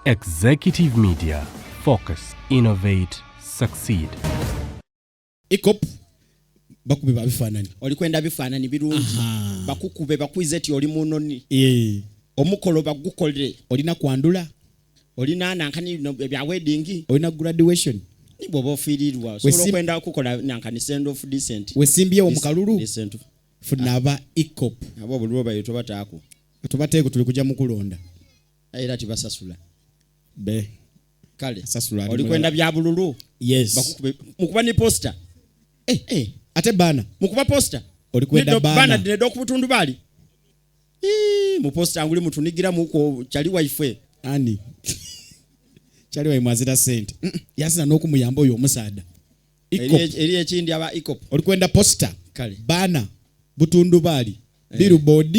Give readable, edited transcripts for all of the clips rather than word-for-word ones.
Executive Media. Focus, innovate, succeed. Ecop bakubi babifaananyi. Oli kwenda bifaananyi birungi, bakukube bakwize ti oli munoni. Eh. Omukolo bagukolere. Olina kwandula. Olina nankani bya wedding. Olina graduation. Ni bw'oba ofiirirwa osobola okwenda okukola nankani send off decent. Wesimbyewo mu kalulu. Decent. Funa aba Ecop. Abo buli lwobayo tobataako. Tubateeko tuli kujja mu kulonda. Era tibasasula. Be. Kale. Sasula oli kwenda bya bululu. Yes. Bakukube mukuba ni poster. Eh, eh. Ate bana. Mukuba poster. Oli kwenda bana. Bana dinedo ku butundu bali. Ii, mu poster nguli mutunigira muko chali waife. Ani. Chali wa mwazira sente. Yasina n'okumuyamba oyo omusaada. Ecop. Eri ekindi aba Ecop. Oli kwenda poster. Kale. Bana butundu bali. Billboard.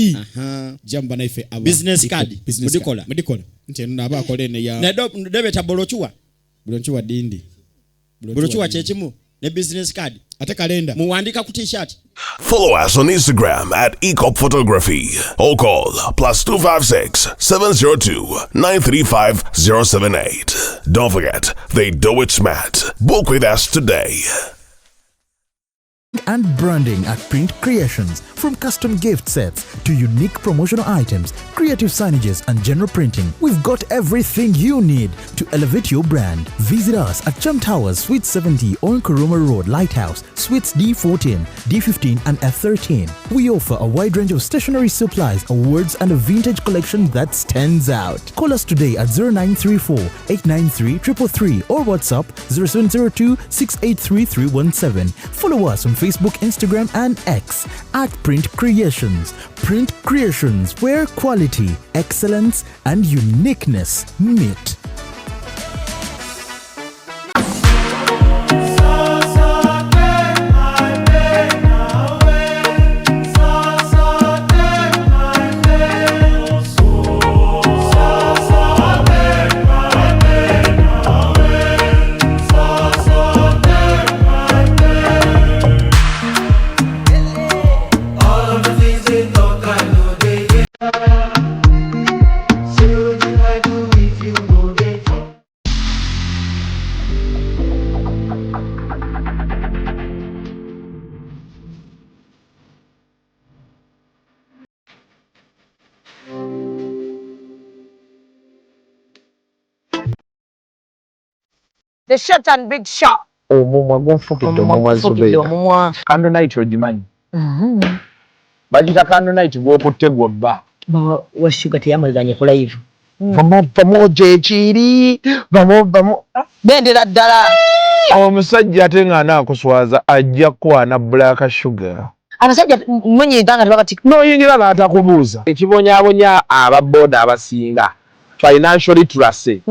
Jamba naife aba. Business card. Mudikola. Mudikola. Nti eno aba akole ne ya. Nedo debeta bolochuwa. Bolochuwa dindi. Bolochuwa kyekimu ne business card. Ate kalenda. Muwandika ku t-shirt. Follow us on Instagram at Ecop Photography or call +256 702 935 078. Don't forget, they do it smart. Book with us today. And branding at Print Creations, from custom gift sets to unique promotional items, creative signages and general printing. We've got everything you need to elevate your brand. Visit us at Chum Towers, Suite 70 on Kuruma Road, Lighthouse, Suites D14, D15 and F13. We offer a wide range of stationery supplies, awards and a vintage collection that stands out. Call us today at 0934 893 333 or WhatsApp 0702 683 317. Follow us on Facebook, Instagram and X at Print Creations. Print Creations, where quality, excellence and uniqueness meet. The short and big shot. Omumwa gunfukidde omumwa Zubeida. Omumwa. Candle night ogimanyi? Bagita candle night gw'okutte gw'obba. Wa sugar teyamuzanye ku live. Vamu vamu gyekiri vamu vamu. Bendera ddala. Omusajja ate ng'anaakuswaza ajja kukwana black sugar. Abasajja munyiiga nga tebakati. N'oyingira n'atakubuuza. Ekibonyaabonya aba boda abasinga. Financial literacy.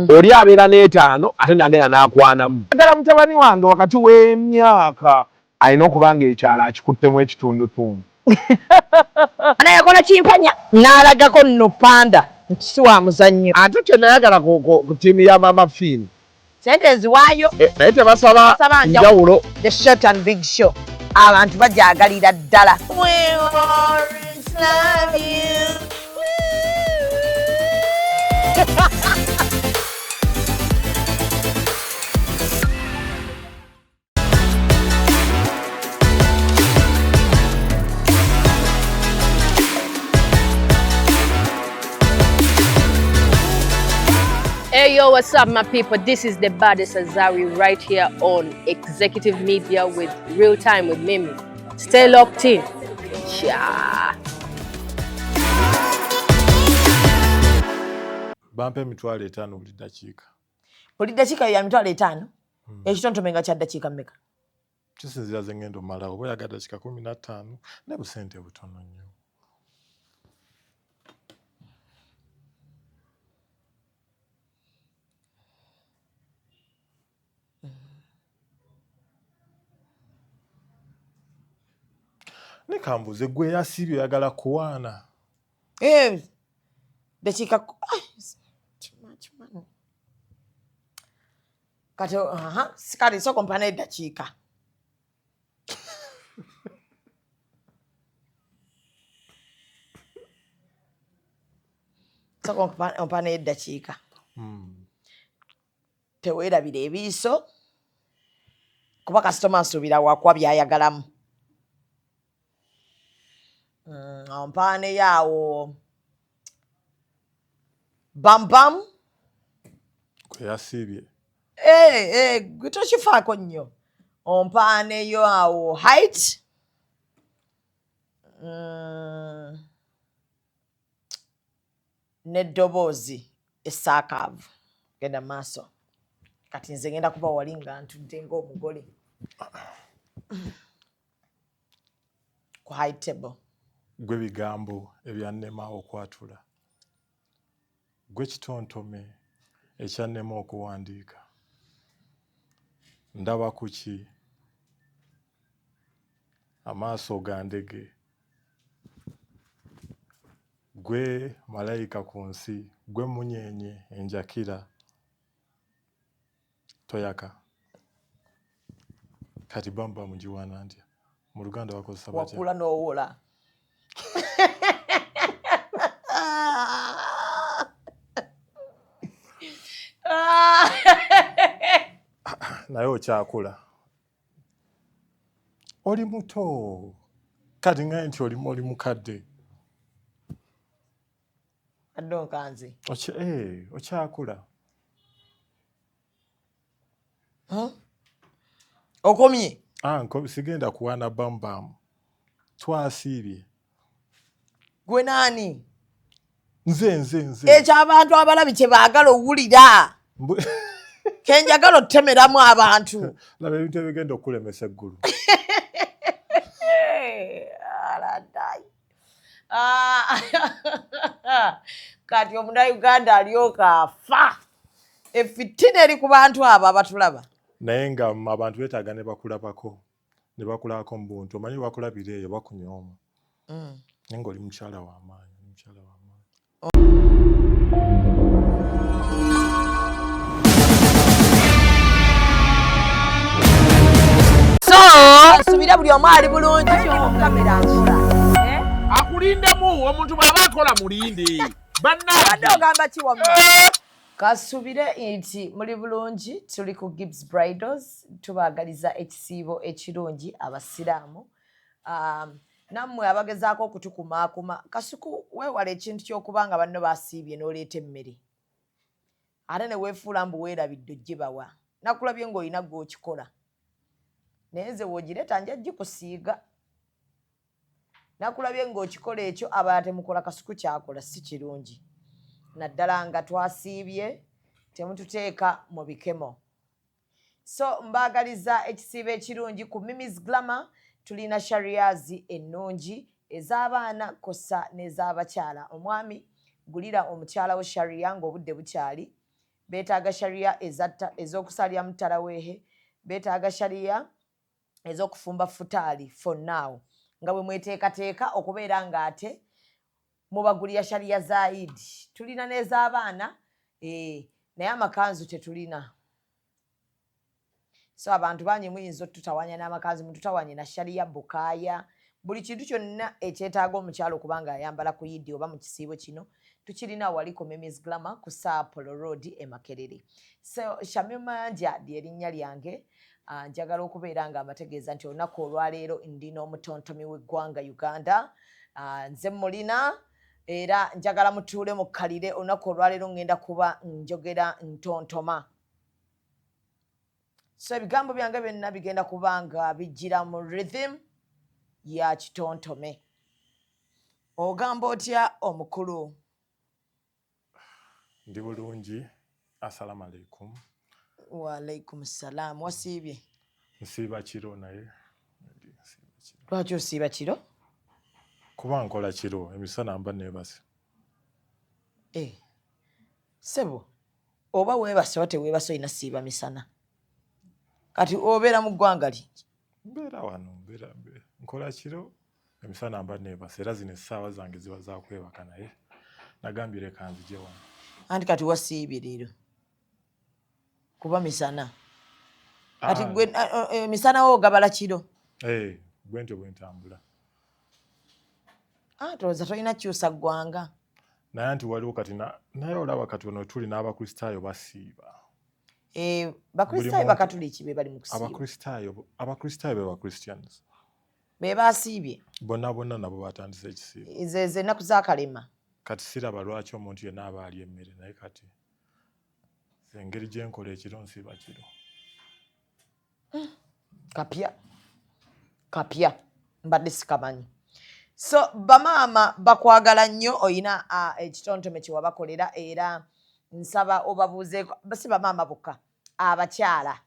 Oli abeera n'etaano ate n'agenda n'akwanamu. Ddala mutabani wange wakati w'emyaka alina okuba ng'ekyalo akikuttemu ekitundutundu. Naye yakola kimpanya n'alagako nno panda nti si wa muzannyo. Ate kye nayagala ku ttiimu ya Mama Finn. Sente nziwaayo. Naye tebasaba njawulo. The short and big show. Abantu bajagalira ddala. We always love you. Hey yo, what's up my people? This is the baddest Azari right here on Executive Media with Real Time with Mimi. Stay locked in. Yeah. Bampe emitwalo etaano buli ddakiika. Buli ddakiika ya mitwalo etaano? Ekitontome nga kya ddakiika mmeka? Kisinziira ze ngenda omalawo, oba oyagala ddakiika 15 ne busente butono nnyo. Ne kambuuze gwe eyasiibye oyagala kuwaana? Ddakiika kati kale sooka ompa n'eddakiika. Sooka ompa n'eddakiika. Teweerabira ebiiso kuba kasitoma nsuubira wakuwa byayagalamu. Ompaaneyo awo bambam. Kwe yasiibye. Gwe tokifaako nnyo. Ompaaneyo awo height. N'eddoboozi essaakaavu. Genda maaso. Kati nze ngenda kuba wali nga ntudde ng'omugole ku high table. Gwe bigambo ebyannema okwatula, gwe kitontome ekyannema okuwandiika. Ndaba ku ki? Amaaso gandege. Gwe malayika ku nsi, gwe mmunyeenye enjakira. Toyaka. Kati bamba mugiwaana ntya? Mu Luganda bakozesa batya? Wakula n'owola. Naye okyakula. Oli muto. Kati ngaye nti oli mukadde. Kadde onkanze. Okyakula. Okomye? Sigenda kuwaana bambam. Twasiibye. Gwe naani? Nze. Ekyo abantu abalabi kye baagala owulira. Ke njagala otutemeramu abantu. Laba ebintu ebigenda okukulemesa eggulu. Aladai. Kati omunnayuganda alyoka afa. Effitina eri ku bantu abo abatulaba. Naye nga abantu beetaaga ne bakulabako. Ne bakulabako mu buntu. Omanyi bakulabira eyo bakunyooma. Naye ng'oli mukyala w'amaanyi, oli mukyala w'amaanyi. So, nsubira buli omu ali bulungi. Kamera nkola. Akulindemu omuntu bw'aba akola mulinde. Bannange. Abadde ogamba ki wamma? Kasubire nti muli bulungi, tuli ku Gibbs Bridals, tubaagaliza ekisiibo ekirungi abasiraamu. Nammwe abagezaako okutukumaakuma, Kasuku weewala ekintu ky'okuba nga banno basiibye n'oleeta emmere. Ate ne weefuula mbu weerabidde ogibawa. Nakulabye ng'olina gw'okikola. Naye nze w'ogireeta nja gikusiiga. Nakulabye ng'okikola ekyo abalala temukola Kasuku ky'akola si kirungi. Naddala nga twasiibye temututeeka mu bikemo. So mbaagaliza ekisiibo ekirungi ku Mimi's Glamour. Tulina shariazi ennungi ez'abaana kosa n'ez'abakyala. Omwami gulira omukyala wo sharia ng'obudde bukyali. Beetaaga sharia ez'okusalira mu ttalaweehe, beetaaga sharia ez'okufumba futaali for now. Nga bwe mweteekateeka okubeera ng'ate mubagulira sharia za Eid. Tulina n'ez'abaana, naye amakanzu tetulina. So abantu bangi muyinza otutawanya n'amakanzu, mututawanye na sharia bukaaya. Buli kintu kyonna ekyetaaga omukyala okuba ng'ayambala ku Eid oba mu kisiibo kino tukirina wali ku Mimi's Glamour ku Saapolo Road e Makerere. So Shamim Mayanja ly'erinnya lyange. Njagala okubeera nga mbategeeza nti olunaku olwaleero ndi n'omutontomi w'eggwanga Uganda. Nze mulina era njagala mutuule mukkalire. Olunaku olwaleero ngenda kuba njogera ntontoma. So ebigambo byange byonna bigenda kuba nga bijjira mu rhythm ya kitontome. Ogamba otya omukulu? Ndi bulungi. Assalamu alaikum. Wa alaikum salam. Wasiibye? Nsiiba kiro naye. Lwaki osiiba kiro? Kuba nkola kiro, emisana mba neebase. Ssebo, oba weebase oba teweebase olina siiba misana. Kati obeera mu ggwanga li? Mbeera wano, mbeera nkola kiro, emisana mba neebase era zino essaawa zange ziba za kwebaka naye nagambye leka nzije wano. Anti kati wasiibye leero kuba misana. Kati gwe emisana wo ogabala kiro? Bwe ntyo bwe ntambula. Tolowooza tolina kukyusa ggwanga? Naye anti waliwo kati naye olaba kati wano tuli n'Abakristaayo basiiba. Eh, Bakristaayo, Bakatuliki be bali mu kusiiba? Abakristaayo be ba Christians. Be basiibye. Bonna bonna nabo batandise ekisiibo. Ze ennaku z'akalema. Kati siraba lwaki omuntu yenna aba alya emmere, naye kati engeri gyenkola ekiro nsiiba kiro. Kapya kapya, mbadde sikamanyi. So bamaama bakwagala nnyo, oyina ekitontome kye wabakolera, era nsaba obabuuzeeko. Si bamaama bokka, abakyala,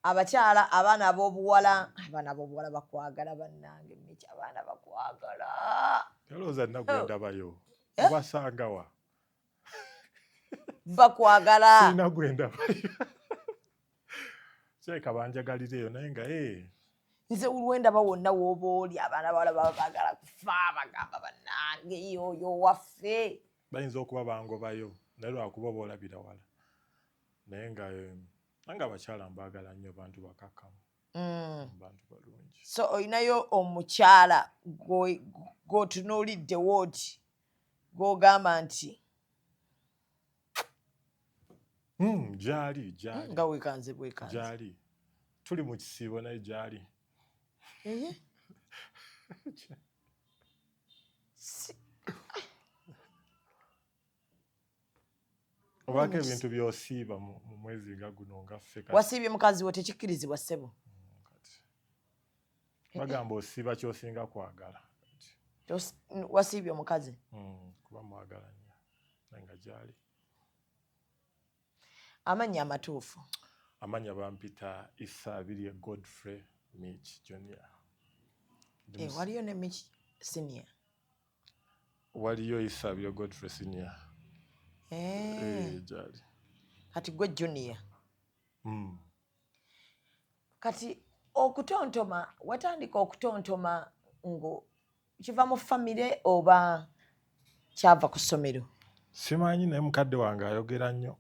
abakyala, abaana ab'obuwala. Abaana ab'obuwala bakwagala, bannange. Miki, abaana bakwagala. Olowooza nina gwendabayo? Eh? Obasangawa? Bakwagala. Sirina gwendabayo, kirabika banjagalira eyo, naye nga Nze lwendaba wonna wooba oli, abaana bawala baba baagala kufa, bagamba bannange yoyo waffe. Bayinza okuba bangobayo, naye lwakuba oba olabira wala, naye nga nange abakyala mbaagala nnyo, bantu bakakkamu, bantu balungi. So olinayo omukyala gw'otunuuliddewo oti gw'ogamba nti Gyali, gyali. Nga weekanze bwekanze. Gyali, tuli mu kisiibo, naye gyali. Eh? Obaako ebintu by'osiiba mu mwezi nga guno nga ffe kati. Wasiibye mukazi wo? Tekikkirizibwa, ssebo. Kati bagamba osiiba ky'osinga kwagala. Wasiibye omukazi? Kuba mwagala nnyo, naye nga gyali. Amannya amatuufu? Amanya bampita Isabirye Godfrey Mich Junior. Ndi Eh, waliyo ne Mich Senior? Waliyo Isabirye Godfrey Senior. Eh, Eh, gyali. Kati gwe Junior? Mm. Kati okutontoma, watandika okutontoma ngo kiva mu famire oba kyava ku ssomero? Simanyi, naye mukadde wange ayogera nnyo,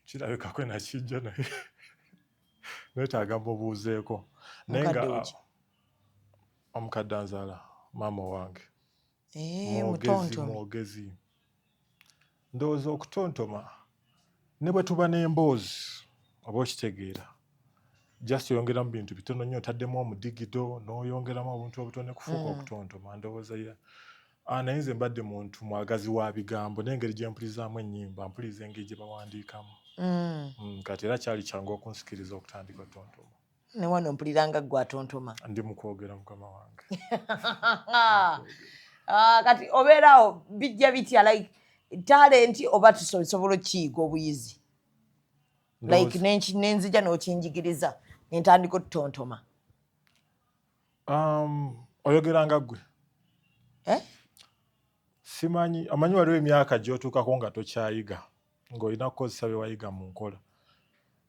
kirabika kwe nakijja, naye neetaaga mubuuzeeko, naye nga Mukadde wo ki? Omukadde anzaala, maama wange. Eh, Mwogezi. Mutontomi. Mwogezi. Ndowooza okutontoma ne bwe tuba n'emboozi oba okitegeera, just oyongeramu bintu bitono nnyo, otaddemu omudigido n'oyongeramu obuntu obutono kufuuka okutontoma, ndowooza ya. Ah, naye nze mbadde muntu mwagazi wa bigambo n'engeri gye mpulizaamu ennyimba, mpuliriza engeri gye bawandiikamu. Kati era kyali kyangu okunsikiriza okutandika otontoma. Ne wano mpulira nga ggwe atontoma. Ndi mu kwogera, mukama wange. Ah, kati obeeraawo bijja bitya? Like talent oba tusobola okukiyiga obuyizi? Like nenzija n'okinjigiriza nentandika otutontoma. Oyogera nga ggwe. Eh? Simanyi, amanyi waliwo emyaka gy'otuukako nga tokyayiga, ng'olina kukozesa bye wayiga mu nkola,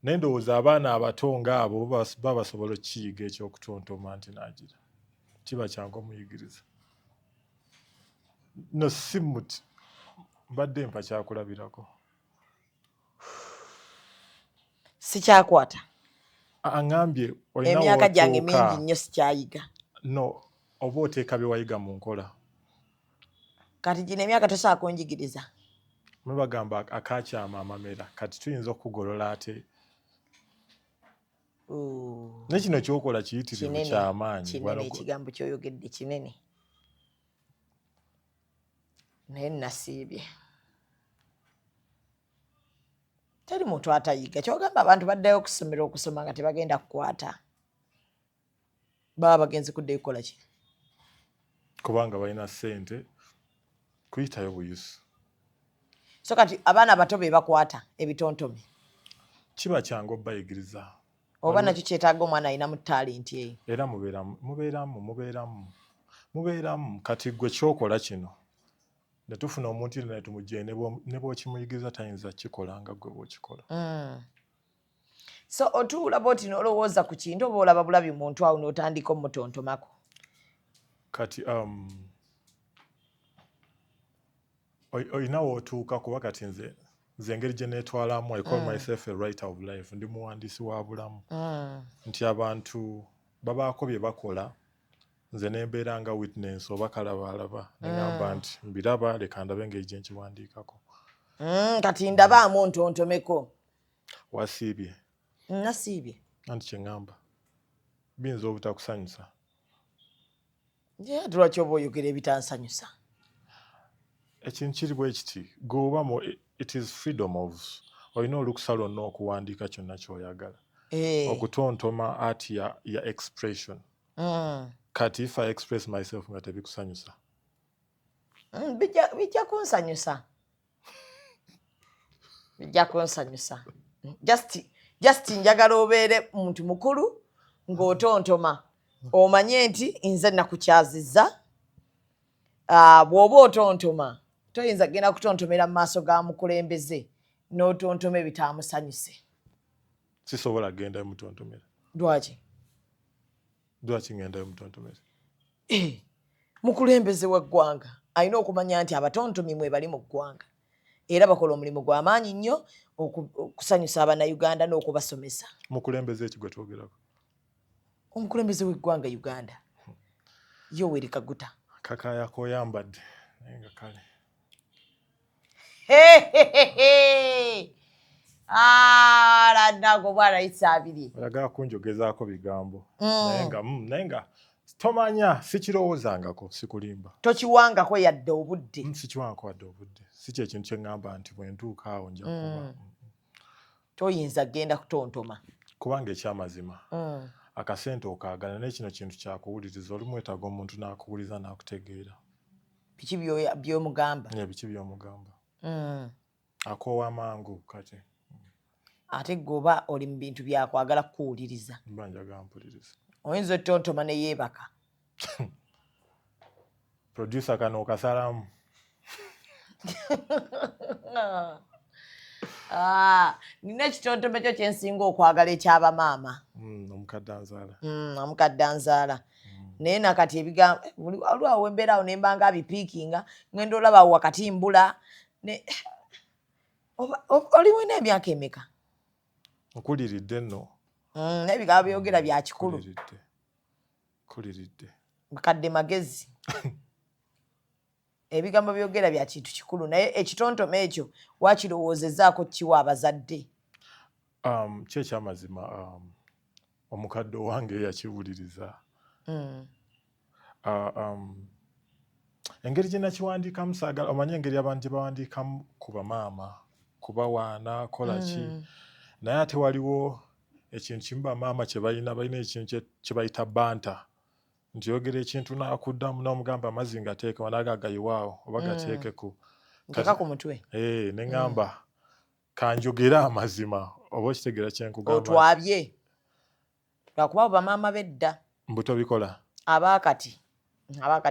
naye ndowooza abaana abato ng'abo baba basobola okukiyiga ekyokutontoma, nti naagira kiba kyangu omuyigiriza. No si muti mbadde mpa kyakulabirako. Sikyakwata. Aŋambye olina Emyaka gyange w'otuuka. mingi nnyo, sikyayiga. No, oba oteeka bye wayiga mu nkola. Kati gino emyaka tosobola kunjigiriza. Mwe bagamba akakyama amamera, kati tuyinza okukugolola ate. Ooh, naye kino kyokola kiyitirivu. Kinene. Kyamaanyi. Kinene. Ekigambo kyoyogedde kinene, naye nasiibye. Teri muntu atayiga. Kyogamba abantu baddayo okusomera okusoma nga tebagenda kukwata, baba bagenzi kuddayo kukola ki? Kubanga balina ssente kuyitayo buyisi. So kati abaana abato be bakwata ebitontome? Kiba kyangu obayigiriza. Oba nakyo kyetaaga omwana alinamu talenti eyo? Era mubeeramu, mubeeramu, mubeeramu, mubeeramu. Kati gwe kyokola kino ne tufuna omuntu yenna ne tumugjayo, ne bw'okimuyigiriza tayinza kukikola nga gwe bw'okikola. So otuula bwoti n'olowooza ku kintu, oba olaba bulabi muntu awo n'otandika omutontomako? Kati olina wootuuka, kuba kati nze engeri gye neetwalamu, I call myself a writer of life, ndi muwandiisi wa bulamu, nti abantu babaako bye bakola, nze nembeera nga witness oba kalabaalaba, neŋŋamba nti mbiraba, leka ndabe engeri gye nkiwandiikako. Kati ndabaamu ntontomeko. Wasiibye? Nasiibye. Anti kyeŋŋamba biyinza obutakusanyusa. Ate lwaki oba oyogera ebitansanyusa? Ekintu kiri bwe kiti, gweoba mu it is freedom of olina olukusa lwonna okuwandiika kyonna ky'oyagala. Okutontoma art ya expression. Kati if I express myself nga tebikusanyusa? Bijja kunsanyusa, bijja kunsanyusa. Just njagala obeere muntu mukulu ng'otontoma omanye nti nze nakukyazizza. Bw'oba otontoma toyinza kugenda kutontomera mu maaso ga mukulembeze n'otontoma ebitaamusanyuse. Sisobola kugenda mutontomera. Lwaki? Lwaki ngendayo mutontomera? Eh, mukulembeze w'eggwanga alina okumanya nti abatontomi mwe bali mu ggwanga era bakola omulimu gw'amaanyi nnyo okusanyusa Abannayuganda n'okubasomesa. Mukulembeze eki gwe twogerako? Omukulembeze w'eggwanga Uganda, Yoweri Kaguta. Kakaya koyambadde naye nga kale. Nago bwarayisa abiri. Oyagala kunjogezaako bigambo. Naye nga tomanya, sikirowoozangako, sikulimba. Tokiwangako yadde obudde? Sikiwangako wadde obudde. Si kyekintu kyeŋŋamba nti bwe ntuuka awo nja kuba. Toyinza genda kutontoma? Kubanga ekyamazima akasente okaagala, naye kino kintu kyakuwuliriza. Olumu wetaaga omuntu n'akuwuliza n'akutegeera. Biki byomugamba? Ye biki byomugamba. Akoowa mangu kati. Ate gwe oba oli mu bintu byakwagala kukuwuliriza. Mba njagala mpuliriza. Oyinza otontoma ne yeebaka. Producer, kano okasalamu. Ah, nina ekitontome kyo kyensinga okwagala ekyabamaama. Omukadde anzaala. Omukadde anzaala. Naye nakati ebigambo olwawo wembeera awo nemba nga abipiikinga ngenda olaba awo wakati mbula oliwina emyaka emeka? Nkuliridde nno. N'ebigambo byogera bya kikulu. Nkuliridde, nkuliridde. Mukadde magezi, ebigambo byogera bya kintu kikulu, naye ekitontome ekyo wakirowoozezaako kiwa abazadde? Ki ekyamazima omukadde owange yakiwuliriza. Engeri gye nakiwandiikamu saagala omanye engeri abantu gye bawandiikamu ku bamaama, kubawaana kola ki. Naye ate waliwo ekintu kimu bamaama kye balina, balina ekintu kye bayita banter, nti oyogera ekintu n'akuddamu n'omugamba amazzi ngateeke wanaga agayiwaawo oba gateeke ku Nteeka ku mutwe. Eh, ne ŋŋamba kanjogere amazima, oba okitegeera kyenkugamba. Otwabye lwakuba abo bamaama b'edda. Mbu tobikola? Abaakati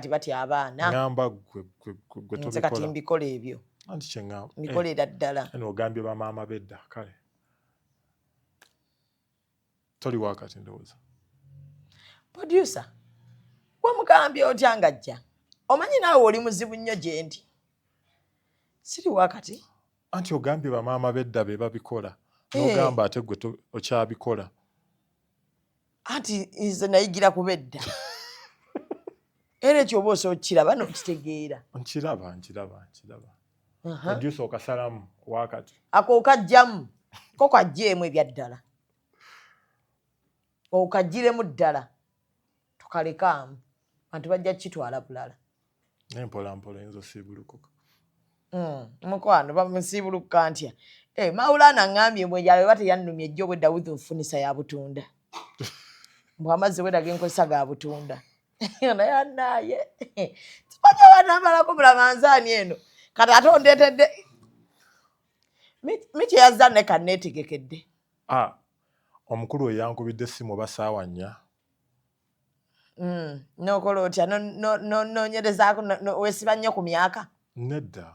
batya abaana. Ŋŋamba gwe gwe gwe gwe. Nze kati Tobikola? mbikola ebyo. Anti kyeŋŋamba. Mbikolera ddala. Eno ogambye bamaama b'edda, kale toli wakati ndowooza. Producer, wamugambye otya nga ajja? Omanyi naawe oli muzibu nnyo gye ndi, siri wakati. Anti ogambye bamaama b'edda be babikola. Eh. N'ogamba ate gwe okyabikola. Anti nze nayigira ku bedda, era ekyo oba osobola okukiraba n'okitegeera. Nkiraba, nkiraba, nkiraba. Producer, okasalamu wakati. Ako okajjamu ko kajjeemu ebyaddala, okagiremu ddala, tukalekaamu, bantu bajja kukitwala bulala. Naye mpola mpola oyinza osiibulukuka. Mukwano bamusiibulukuka ntya? Eh, Maulana ŋŋambye mbwe eba teyannumye ejjo obwedda wuzi nfunisa ya butunda, mbw amazzi obwedda genkozesa ga butunda. Naye annaaye simanyi oba namalako mulamanzaani eno. Kati ate ondeetedde miki eyazza ne kanneetegekedde. Ah, omukulu oyo yankubidde essimu oba saawa 4. Nokola otya? Noonyerezaako weesiba nnyo ku myaka? Nedda.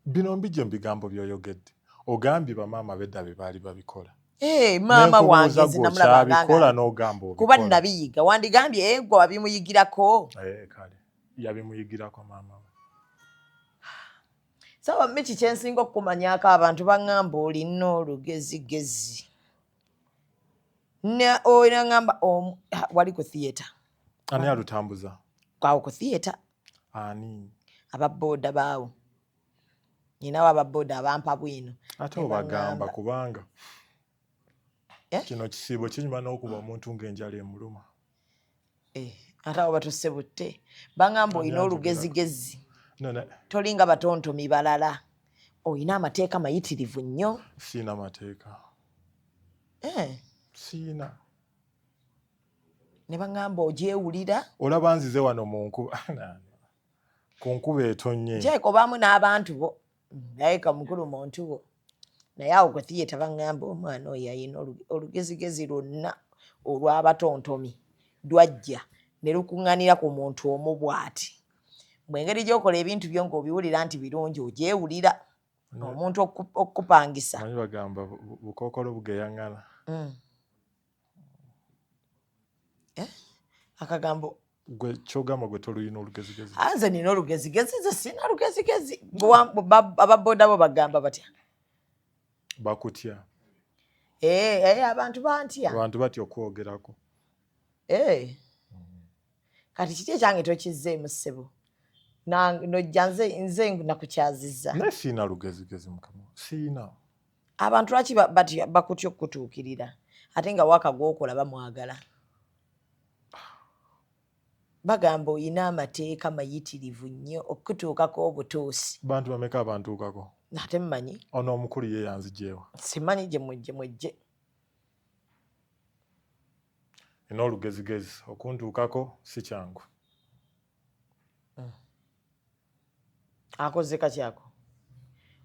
Bino mbijje mu bigambo by'oyogedde. Ogambye bamaama bedda be baali babikola. Eh, maama wange Nenkubuuza nze gwe namulabanga okyabikola, n'ogamba kuba obikola. Nabiyiga. Wandigambye eh, gwe wabimuyigirako. Eh, kale yabimuyigirako maama we. Sawa miki kyensinga okukumanyako, abantu baŋŋamba olina olugezigezi. Olina ŋŋamba wali ku theatre. Ani alutambuza? Awo ku theatre. Ani? Ababooda baawo. Ninawo ababoda abampa bwino. Ate obagamba kubanga eh? Kino kisiibo kinyuma n'okuba omuntu ng'enjala emuluma. Eh, ate abo batusse butte bangamba olina olugezigezi, tolinga batontomi balala, olina amateeka mayitirivu nnyo. Siina mateeka. Eh. Siina. Ne baŋŋamba ogyewulira. Olaba nzize wano mu nkuba, ku nkuba etonnye. Nteeka obaamu n'abantu bo, naye ka mukulu muntu wo, naye awo ku theatre baŋŋamba omwana oyo alina olugezigezi lwonna olw'abatontomi lwajja ne lukuŋŋanira ku muntu omu bw'ati. Mbu engeri gy'okola ebintu byo ng'obiwulira nti birungi, ogyewulira omuntu okukupangisa. Manyi bagamba bukookolo bugeyaŋŋana. Eh? Akagambo gwe kyogamba gwe toluyina olugezigezi. Ah, nze nina olugezigezi, nze sirina lugezigezi. Ababoda bo bagamba batya? Bakutya. Eh, eh, abantu bantya. Abantu batya okwogerako. Kati kiki ekyange tokizzeemu ssebo? Nojja nze nakukyazizza. Naye siina lugezigezi mukama, siina. Abantu lwaki bakutya okukutuukirira ate nga waka gwokola bamwagala? Bagamba oyina amateeka mayitirivu nnyo okutuukako obutuusi. Bantu bameka abantuukako? Ate mmanyi. Ono omukulu ye yanzijeewa. Simanyi gye mujje mwejje. Nina olugezigezi, okuntuukako si kyangu. Akoze kakyako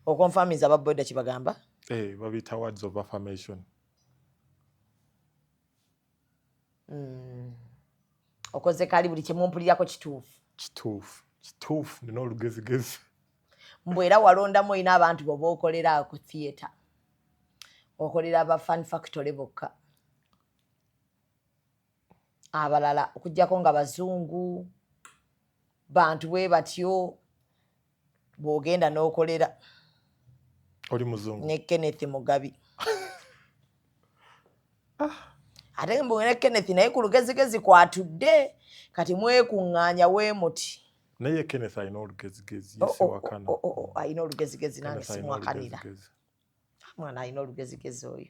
okonfamiza ababoda kibagamba? Eh, babiyita words of affirmation. Okoze kali buli kyemumpulirako kituufu. Kituufu, kituufu, nina olugezigezi. Mbu era walondamu olina abantu bo b'okolera ku theatre, okolera aba Fun Factory bokka, abalala okuggyako nga bazungu bantu bwe batyo bw'ogenda n'okolera. Oli muzungu. Ne Kenneth Mugabi. Ate mbu ne Kenneth naye ku lugezigezi kwatudde, kati mwekuŋŋaanya weemuti. Naye Kenneth alina olugezigezi, Oh, ye siwakana. Oh, alina olugezigezi nange Kenneth alina simuwakanira. olugezigezi. Mwana alina olugezigezi oyo.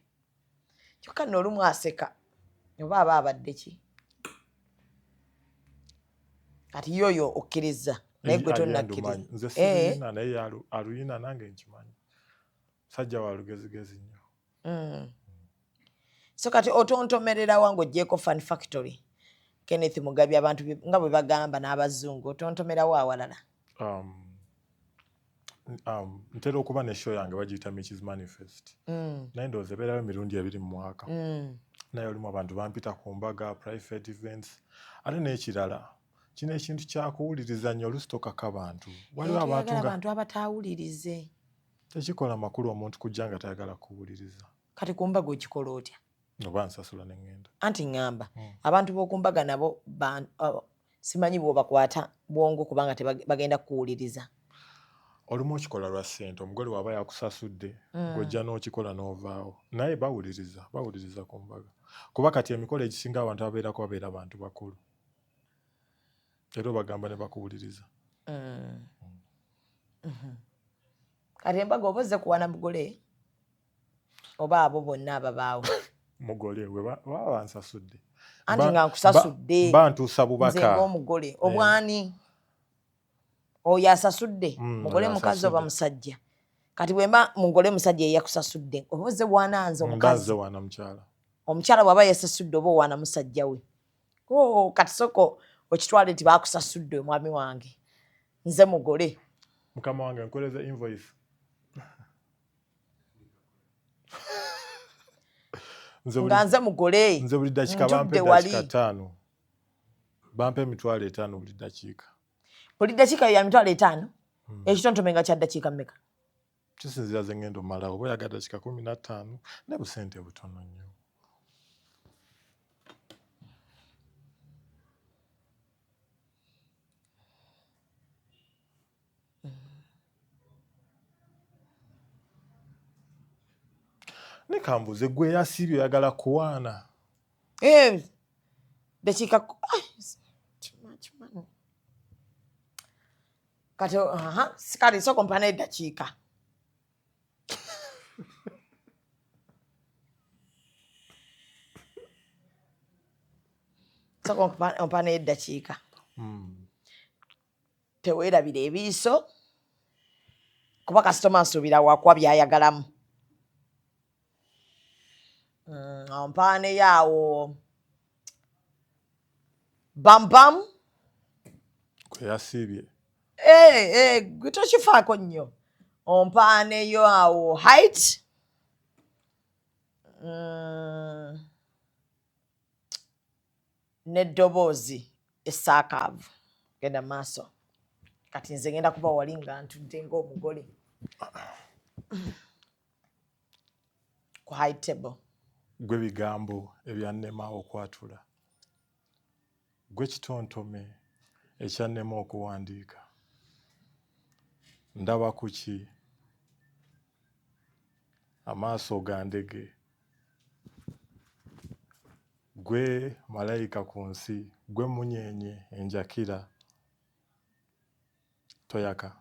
Kyokka nno olumu aseka oba aba abadde ki? Kati ye oyo okkiriza naye gwe Ye tonnakkiriza. ndumanyi. Nze sirina naye aluyina nange nkimanyi. Musajja wa lugezigezi nnyo. So kati otontomerera wa ng'oggyeeko Fun Factory? Kenneth Mugabi abantu nga bwe bagamba n'abazungu, otontomerawo awalala? Ntera okuba ne show yange bagiyita Mickey's Manifest. Naye ndowooza ebeerayo emirundi 2 mu mwaka. Naye olumu abantu bampita ku mbaga, private events, ate n'ekirala kino ekintu kyakuwuliriza nnyo, oluusi tokaka bantu. Waliwo Eh, abantu toyagala nga abantu abataawulirize. Tekikola makulu omuntu kujja nga tayagala kuwuliriza. Kati ku mbaga okikola otya? Oba nsasula ne ŋŋenda. Anti ŋŋamba abantu b'oku mbaga nabo simanyi bw'obakwata bwongo kubanga bagenda kukuwuliriza. Olumu okikola lwa ssente, omugole w'aba yakusasudde, ng'ojja n'okikola n'ovaawo. Naye bawuliriza ku mbaga. Kuba kati emikolo egisinga abantu ababeerako babeera bantu bakulu. Era obagamba ne bakuwuliriza. Kati embaga oba ozze kuwana mugole oba abo bonna ababaawo? Mugole we baba bansasudde. Anti nga nkusasudde. Bantuusa bubaka. Nze ng'omugole. Obwani? Oyo asasudde. Mugole Oyo mukazi oba asasudde. musajja? Kati bwe mba mugole musajja eyakusasudde, oba ozze wana nze omukazi? Mba nze wana mukyala. Omukyala bw'aba yasasudde oba owana musajja we? Oh, kati soko okitwale nti baakusasudde omwami wange. Nze mugole. Mukama wange nkuweereza invoice. Nga nze mugole. Nze buli ddakiika bampa Ntudde eddakiika wali. 5. Bampa emitwalo 5 buli ddakiika. Buli ddakiika ya mitwalo 5? Ekitontome nga kya ddakiika mmeka? Kisinziira ze ŋŋenda omalawo. Oba oyagala ddakiika 15, ne busente butono nnyo. Ne kambuuze gwe eyasiibye oyagala kuwaana? Ddakiika ai, too much money. Kati, aha, kale sooka ompa n'eddakiika. Sooka ompaneyo eddakiika. Teweerabira ebiiso kuba kasitoma nsuubira wakuwa byayagalamu. Ompaaneyo awo bambam. Kwe yasiibye. Gwe tokifaako nnyo. Ompaaneyo awo height. N'eddoboozi essaakaavu. Genda maaso. Kati nze ngenda kuba wali nga ntudde ng'omugole ku high table. Gwe bigambo ebyannema okwatula, gwe kitontome ekyannema okuwandiika. Ndaba ku ki? Amaaso gandege. Gwe malayika ku nsi, gwe mmunyeenye enjakira. Toyaka.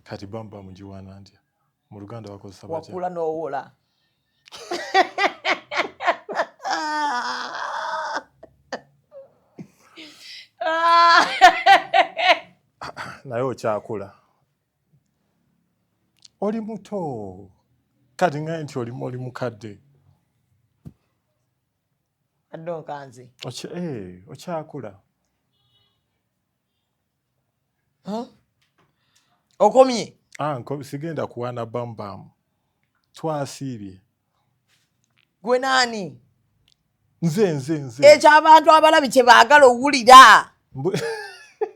Kati bamba mugiwaana ntya? Mu Luganda bakozesa batya? Wakula n'owola. Naye okyakula. Oli muto. Kati ngaye nti oli mukadde. Adde onkanze. Okyakula. Okomye? Sigenda kuwaana bambam. Twasiibye. Gwe naani? Nze. Ekyo abantu abalabi kye baagala owulira.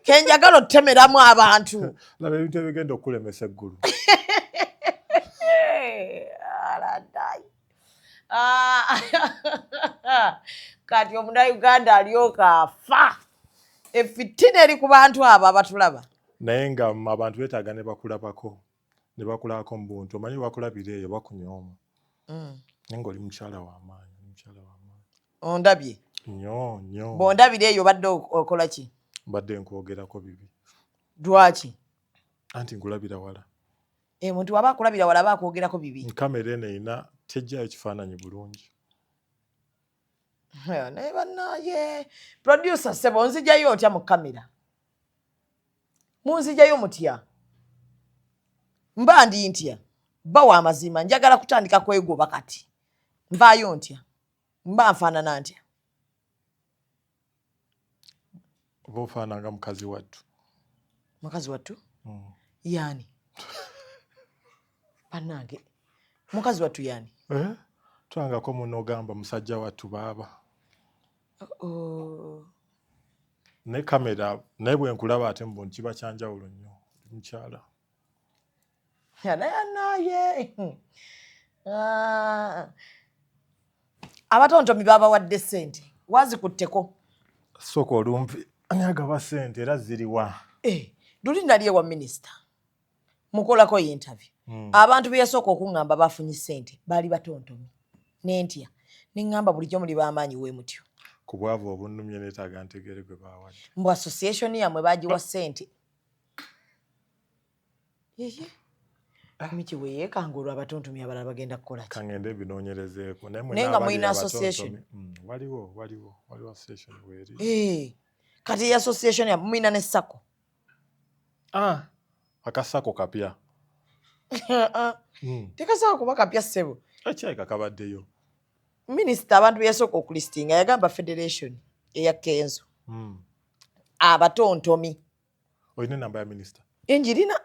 Ke njagala otutemeramu abantu. Laba ebintu ebigenda okukulemesa eggulu. Aladai. Kati omunnayuganda alyoka afa. Effitina eri ku bantu abo abatulaba. Naye nga abantu beetaaga ne bakulabako. Ne bakulabako mu buntu. Omanyi bakulabira eyo bakunyooma. Naye ng'oli mukyala w'amaanyi, oli mukyala w'amaanyi. Ondabye? Nnyo, nnyo. Bw'ondabira eyo obadde okola ki? Mbadde nkwogerako bibi. Lwaki? Anti nkulabira wala. Muntu waba akulabira wala aba akwogerako bibi. Kamera eno erina tejjaayo kifaananyi bulungi. Naye bannaaye producer ssebo nzijjayo otya mu kamera? Munzijjayo mutya? Mba ndi ntya? Bawa amazima njagala kutandika kwegoba kati. Nvaayo ntya? Mba nfaanana ntya? Oba ofaananga mukazi wattu. Mukazi wattu? Yaani? Bannange, mukazi wattu yaani? Twangako muno ogamba musajja wattu baaba. Ne kamera naye bwe nkulaba ate mu buntu kiba kya njawulo nnyo. Oli mukyala. Naye naye. Abatontomi babawadde ssente. Wazikutteko. Sooka olumpi ani agaba ssente era ziriwa? Luli nali ewa minisita. Mukolako interview. Abantu be yasooka okuŋŋamba bafunye ssente baali batontomi. Nentya. Ne ŋŋamba bulijjo muli b'amaanyi we mutyo. Ku bwavu obunnumye neetaaga ntegeere gwe baawadde. Mbu association yammwe baagiwa ssente. Yeye. Miki bwe yeekanga olwo abatontomi abalala bagenda kukola ki? Kangende ebinoonyerezeeko. Naye Naye nga mulina association? Waliwo association weeri. Kati association yammwe mulina ne SACCO? Aka SACCO kapya. Tekasobola kuba kapya ssebo. Ekyayika kabaddeyo. Minisita abantu be yasooka okulistinga yagamba federation eya Kenzo. Abatontomi. Olina enamba ya minisita? Njirina.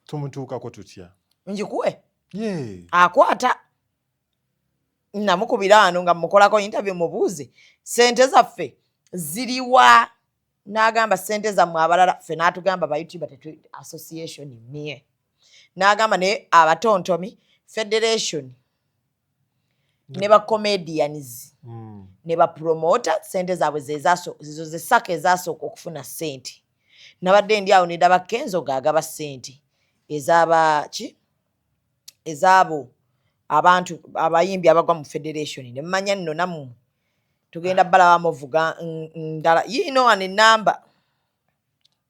Tumutuukako tutya? Njikuwe? Yeah. Akwata. Namukubira wano nga mukolako interview mubuuze ssente zaffe ziriwa, n'agamba ssente zammwe abalala ffe, n'atugamba ba YouTuber tetu association mye, n'agamba naye abatontomi federation ne ba comedians ne ba promoter ssente zaabwe zezo ze SACCO ezasooka okufuna ssente. Nabadde ndi awo nedaba Kenzo ng'agaba ssente ezaba ki ezaabo abantu abayimbi abagwa mu federation, ne mmanya nno nammwe tugenda balaba muvuga ndala yiino wano enamba.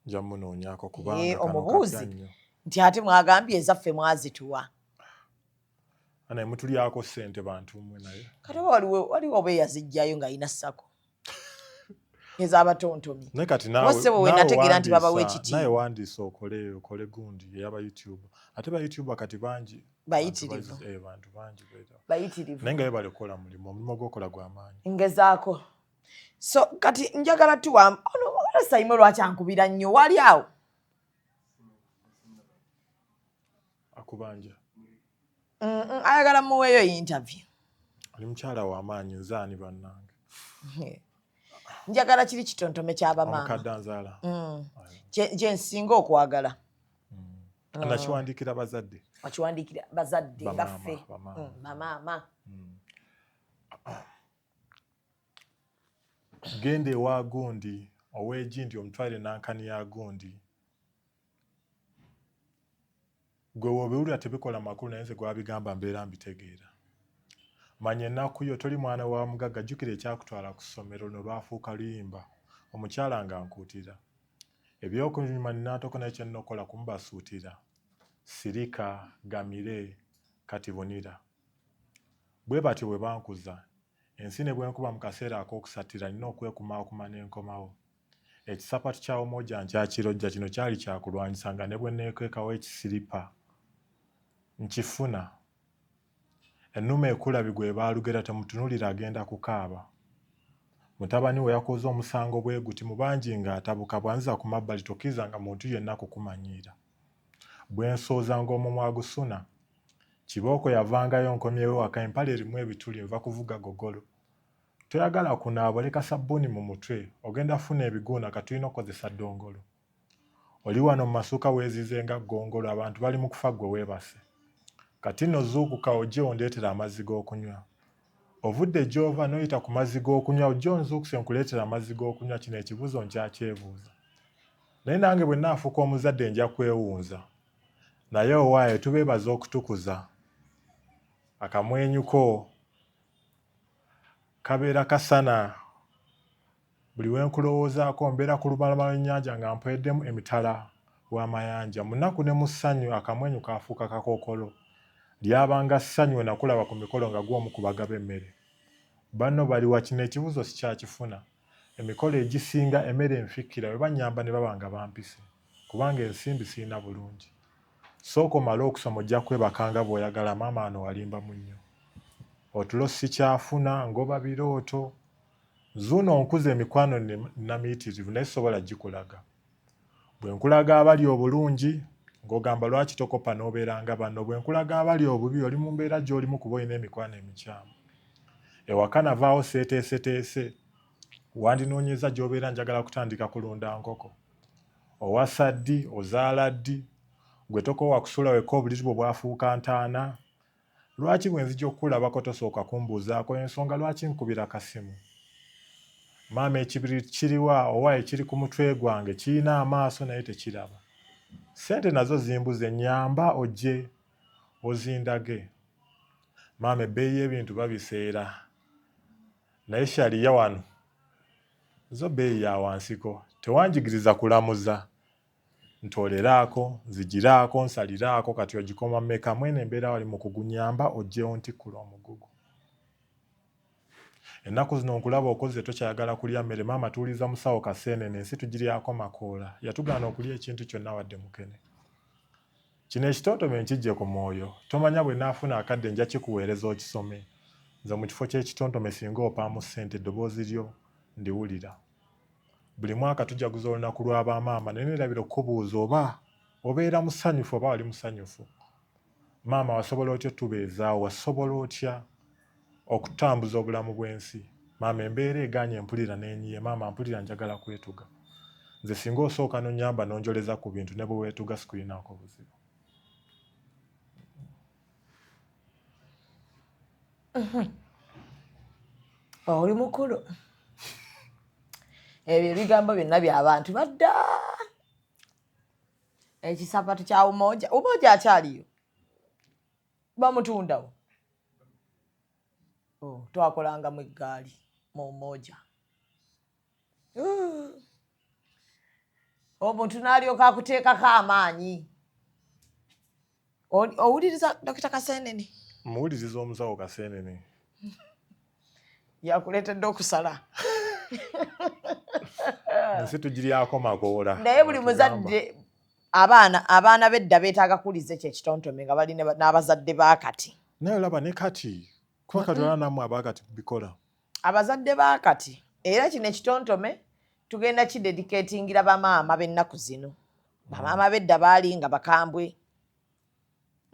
Nja munoonyaako kubanga kano omubuuzi kapya nnyo. Nti ate mwagambye ezaffe mwazituwa. Naye mutulyako ssente bantu mmwe naye. Kati oba waliwo oba eyazijjayo ng'alina sako ezabatontomi. Naye kati Ssebo we nategeera nti babawa ekitiibwa. Naye wandiisa okole gundi eyaba YouTube. Ate ba YouTuber kati bangi. Bayitirivu. Bantu bangi beera. Bayitirivu. Naye nga webale kukola mulimu, omulimu gw'okola gwa maanyi. Ngezaako. So kati njagala tuwa ono Saimo lwaki ankubira nnyo wali awo? Akubanja. Ayagala muweeyo interview. Oli mukyala wa maanyi nze ani bannange. Njagala kiri kitontome ky'abamaama. Omukadde anzaala. Kye nsinga okwagala. Nakiwandiikira bazadde. Wakiwandiikira bazadde baffe. Bamaama. Genda ewa gundi ow'egindi omutwale nankani ya gundi. Gwe w'obiwulira tebikola makulu naye nze gw'abigamba mbeera mbitegeera. Manya ennaku yo toli mwana wa mugagga jjukira ekyakutwala ku ssomero luno lwafuuka luyimba omukyala nga nkuutira. Ebyokunyuma ninaatoko naye kye nnokola kumubasuutira. Sirika, gamire, kati bunira. Bwe batyo bwe bankuza. Ensi ne bwe nkuba mu kaseera ak'okusattira nina okwekumaakuma ne nkomawo. Ekisapatu kya Umoja nkyakirojja kino kyali kya kulwanyisa nga ne bwe neekwekawo ekisiripa nkifuna. Ennume ekula bigwe baalugera temutunuulira agenda kukaaba. Mutabani we yakoze omusango bwe guti mu bangi ng'atabuka bw'anziza ku mabbali tokkirizanga muntu yenna kukumanyiira. Bwe nsooza ng'omumwa agusuna. Kibooko yavangayo nkomyewo ewaka empale erimu ebituli nva kuvuga gogolo. Toyagala kunaaba oleka sabbuuni mu mutwe ogenda kufuna ebiguuna katulina okukozesa ddongolo. Oli wano mu masuuka weezize nga ggongolo abantu bali mu kufa ggwe weebase. Kati nno zuukuka ojje ondeetere amazzi g'okunywa. Ovudde gy'ova n'oyita ku mazzi g'okunywa ojje onzuukuse nkuleetere amazzi g'okunywa kino ekibuuzo nkyakyebuuza. Naye nange bwe nnaafuuka omuzadde nja kwewunza. Naye owaaye tubeebaza okutukuza. Akamwenyuko kabeera kasana. Buli we nkulowoozaako mbeera ku lubalama lw'ennyanja nga mpweddemu emitala w'amayanja. Mu nnaku ne mu ssanyu akamwenyu kaafuuka kakookolo. Lyabanga ssanyu we nakulaba ku mikolo nga gw'omu ku bagaba emmere. Banno baliwa kino ekibuuzo sikyakifuna. Emikolo egisinga emmere enfikkira bwe bannyamba ne baba nga bampise. Kubanga ensimbi sirina bulungi. Sooka omale okusoma ojja kwebaka nga bw'oyagala maama wano walimba munnyo. Otulo sikyafuna ngoba birooto. Nzuuno nkuze emikwano nnamiyitirivu naye sisobola gikulaga. Bwe nkulaga abali obulungi ng'ogamba lwaki tokopa n'obeera nga banno. Bwe nkulaga abali obubi oli mu mbeera gy'olimu kuba olina emikwano emikyamu. Ewaka navaawo seeteeseteese. Wandinoonyezza gy'obeera njagala kutandika kulunda nkoko. Owasa ddi, ozaala ddi, gwe tokoowa kusula wekka obuliri bwo bwafuuka ntaana. Lwaki bwe nzija okukulabako tosooka kumbuuzaako ensonga lwaki nkubira kasimu? Maama ekibiriiti kiriwa owa ekiri ku mutwe gwange kirina amaaso naye tekiraba. Ssente nazo zimbuze nnyamba ojje ozindage. Maama ebbeeyi y'ebintu babiseera naye Sharia wano zo bbeeyi ya wansiko. Tewanjigiriza kulamuza. Ntooleraako, nzigiraako, nsaliraako kati ogikoma mmeka mwene embeera wali mu kugunyamba ojjewo ntikkula omugugu. Ennaku zino nkulaba okoze tokyayagala kulya mmere maama tuwuliza musawo Kaseenene ensi tugiryako makoola yatugaana okulya ekintu kyonna wadde mukene. Kino ekitontome nkijje ku mwoyo tomanya bwe naafuna akadde nja kikuweereza okisome nze mu kifo ky'ekitontome singa opaamu ssente eddoboozi lyo ndiwulira. Buli mwaka tujaguza olunaku lwa bamaama naye neerabira okukubuuza oba obeera musanyufu oba wali musanyufu. Maama wasobola otya otubeezaawo wasobola otya okutambuza obulamu bw'ensi. Maama embeera egaanye mpulira n'enyiye maama mpulira njagala kwetuga. Nze singa osooka n'onnyamba n'onjoleza ku bintu ne bwe weetuga sikulinaako buzibu. Oli mukulu. Ebyo ebigambo byonna by'abantu badda. Ekisapatu kya Umoja. Umoja akyaliyo. Bamutundawo. Oh, twakolangamu eggaali mu Umoja. Omuntu n'alyoka akuteekako amaanyi. Owuliriza Dr. Kaseenene? Muwuliriza omusawo Kaseenene. Yakuleetedde okusala. Ensi tugiryako makoola. Naye buli muzadde, abaana b'edda beetaaga kuwuliza ekyo ekitontome nga bali n'abazadde ba kati. Naye olaba ne kati, kuba kati olaba nammwe abakati bikola. Abazadde ba kati, era kino ekitontome tugenda kidedicatingira bamaama b'ennaku zino. Bamaama b'edda baali nga bakambwe,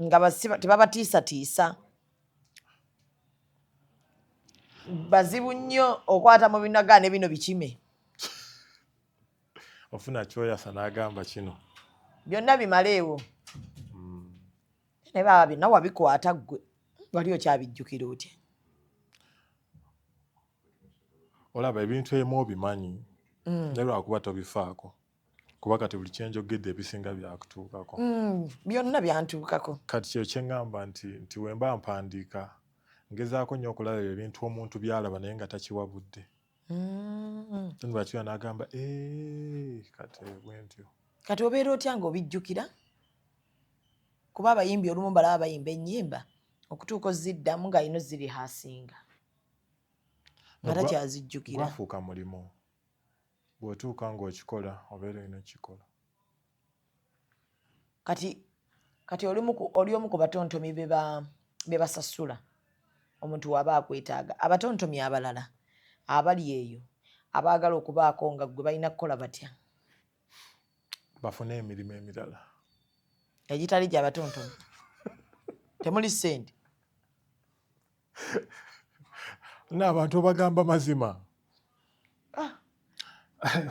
nga tebabatiisatiisa, bazibu nnyo okwata mu binaga ne bino bikime. Ofuna kyoyasa n'agamba kino. Byonna bimaleewo. Naye baba byonna wabikwata ggwe, wali okyabijjukira otya? Olaba ebintu ebimu obimanyi, naye lwakuba tobifaako. Kuba kati buli kyenjogedde ebisinga byakutuukako. Byonna byantuukako. Kati kyo kyeŋŋamba nti wemba mpandiika ngezaako nnyo okulaba ebintu omuntu by'alaba naye nga takiwa budde. Lwakiwa n'agamba, kati bwe ntyo. Kati obeera otya ng'obijjukira? Kuba abayimbi olumu balaba bayimba ennyimba okutuuka oziddamu ng'alina ozirihasinga nga takyazijjukira. Gwafuuka mulimu. Bw'otuuka ng'okikola obeera olina okukikola. Kati oli omu ku batontomi be basasula omuntu waba akwetaaga. Abatontomi abalala abali eyo abaagala okubaako nga ggwe balina kukola batya? Bafune emirimu emirala. Egitali gy'abatontomi. Temuli ssente. N'abantu obagamba mazima.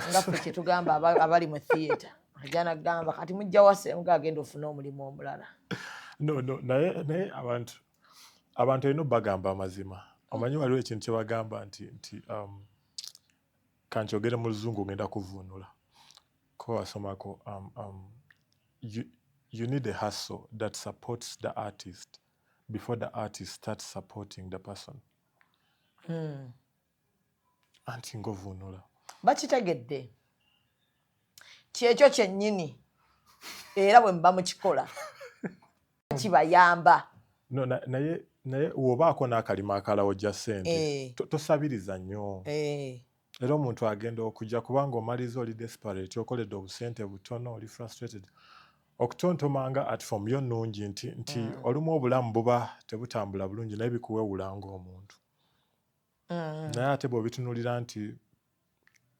Nga ffe kye tugamba abali mu theatre. Ajja n'agamba kati mujja wase nga agenda ofune omulimu omulala. No, naye abantu olina obbagamba amazima. Omanyi waliwo ekintu kye bagamba nti kankyogere mu Luzungu ngenda kuvvuunula. Ko wasomako, you need a hustle that supports the artist before the artist starts supporting the person. Anti ng'ovvuunula. Bakitegedde. Kyekyo kyennyini era bwe muba mukikola kibayamba. No, naye bw'obaako n'akalima akalala ojja ssente, tosabiriza nnyo. Era omuntu agenda okujja kubanga omaliza oli desperate, okoledde obusente butono, oli frustrated. Okutontoma nga art form yo nnungi nti olumu obulamu buba tebutambula bulungi naye bikuwewula ng'omuntu. Naye ate bw'obitunuulira nti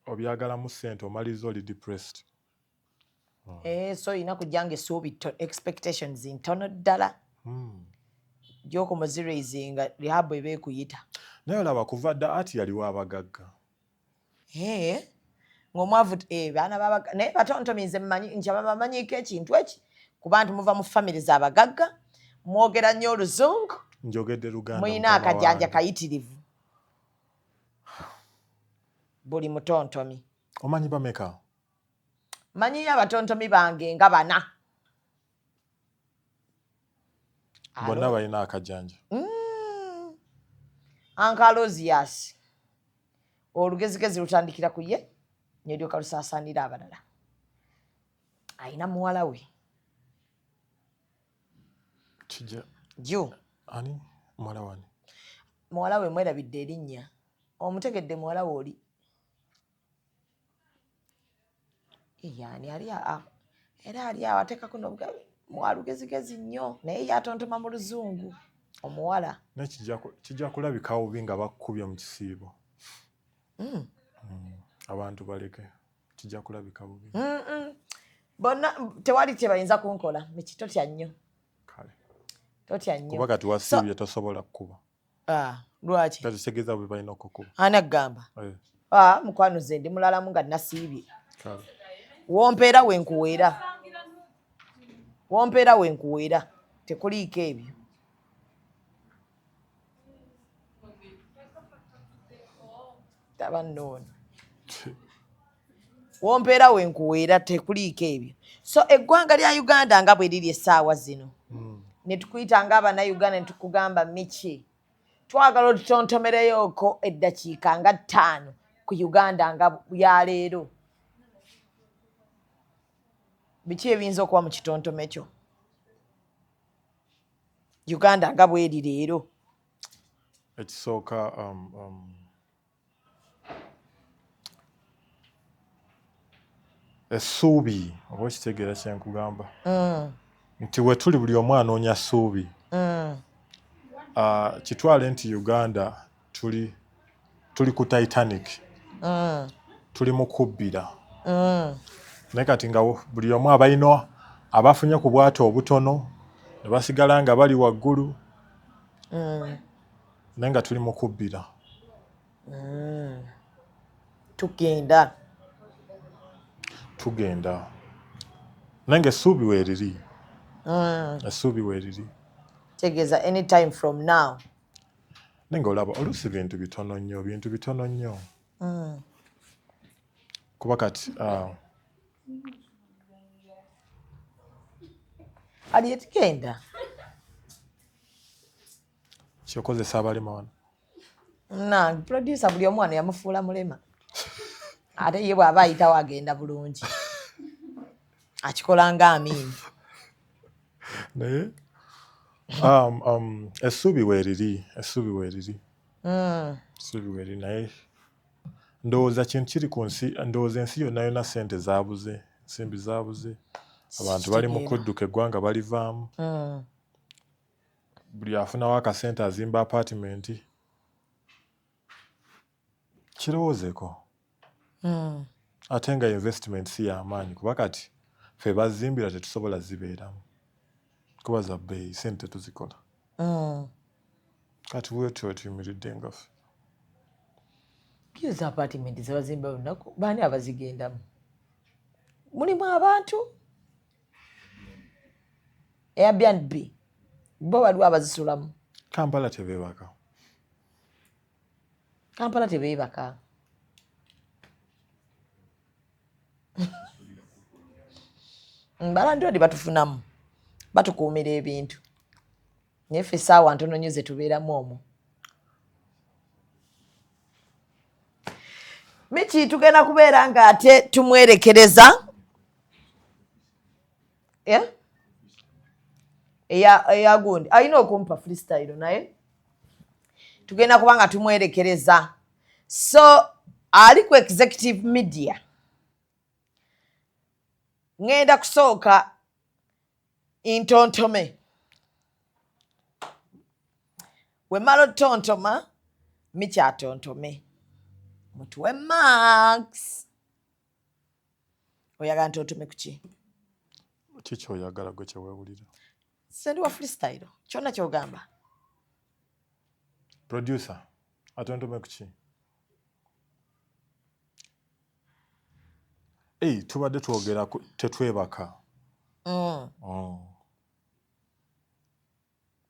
obyagalamu ssente omaliza oli depressed. So olina kujja ng'essuubi expectations ntono ddala. Gy'okoma oziraisinga rehab eba ekuyita. Naye olaba kuva dda art yaliwo abagagga. Ng'omwavu baana b'abagagga naye batontomi nze mmanyi nti abamanyiiko ekintu eki kuba nti muva mu family z'abagagga, mwogera nnyo Oluzungu. Njogedde Luganda. Mulina akajanja kayitirivu. Buli mutontomi. Omanyi bameka? Mmanyiyo abatontomi bange nga bana. Bonna balina akajanja. Uncle Aloysius. Olugezigezi lutandikira ku ye ne lyoka lusaasaanira abalala. Ayina muwala we. Kijja. Ju. Ani? Muwala wani? Muwala we mwerabidde erinnya. Omutegedde muwala we oli. Yani ali era ali awo ateekako mwalugezigezi nnyo naye yatontoma mu Luzungu omuwala. Naye kijja kulabika bubi nga bakukubye mu kisiibo. Abantu baleke kijja kulabika bubi. Bonna tewali kye bayinza kunkola miki totya nnyo. Kale. Totya nnyo. Kuba kati wasiibye tosobola kukuba. Lwaki? Kati kitegeeza bwe balina okukuba. Ani agamba? Mukwano nze ndi mulalamu nga nasiibye. Kale. Wompeera wenkuweera. Wompeera wenkuweera. Tekuliiko ebyo. Taba nnono. Wompeera wenkuweera tekuliiko ebyo. So eggwanga lya Uganda nga bwe liri essaawa zino. Ne tukuyita ng'Abannayuganda ne tukugamba Miki. Twagala otutontomereyoko eddakiika nga 5 ku Uganda nga ya leero. Biki ebiyinza okuba mu kitontome kyo? Uganda nga bweri leero? Ekisooka, essuubi, oba okitegeera kyenkugamba nti wetuli buli omu anoonya ssuubi. Kitwale nti Uganda tuli ku Titanic, tuli mu kubbira, naye kati nga buli omu abalina abafunye ku bwato obutono ne basigala nga bali waggulu, naye nga tuli mu kubbira. Tugenda. Tugenda, naye nga essuubi weeriri, essuubi weeriri. Tegeeza anytime from now. Naye nga olaba oluusi bintu bitono nnyo, bintu bitono nnyo, kuba kati Aliet, genda. Kyokozesa abalema wano. Nange producer buli omu wano yamufuula mulema, ate ye bw'aba ayitawo agenda bulungi, akikola nga amiini. Naye essuubi weeriri, essuubi weeriri, essuubi weeriri, naye ndowooza kintu kiri ku nsi, ndowooza ensi yonna yonna sente zaabuze, ensimbi zaabuze, abantu bali mu Kitegeera. kudduka eggwanga balivaamu. Buli afunawo akasente azimba apartment. Kirowoozeeko, ate nga investment si y'amaanyi, kuba kati ffe bazimbira tetusobola zibeeramu kuba za bbeeyi, sente tetuzikola. Kati bwetyo tuyimiridde nga ffe. Zi apartment zebazimba lunaku, baani abazigendamu? Mulimu abantu Airbnb, bo waliwo abazisulamu. Kampala tebeebaka. Kampala tebeebaka. Ba landlord batufunamu, batukuumira ebintu, naye ffe essaawa ntono nnyo ze tubeeramu omwo. Miki tugenda kubeera ng'ate tumwerekereza. Yeah? Eya gundi alina okumpa freestyle, naye tugenda kuba nga tumwerekereza. So ali ku Executive Media, ŋŋenda kusooka ntontome, wemala otontoma, mikyatontome, mutuwe max. Oyagala ntontome kuki? Ki kyoyagala gwe kyeweewulira? Sendi wa freestyle, kyonna kyogamba. Producer, atontome kuki? Ei, tubadde twogera tetwebaka. Oh.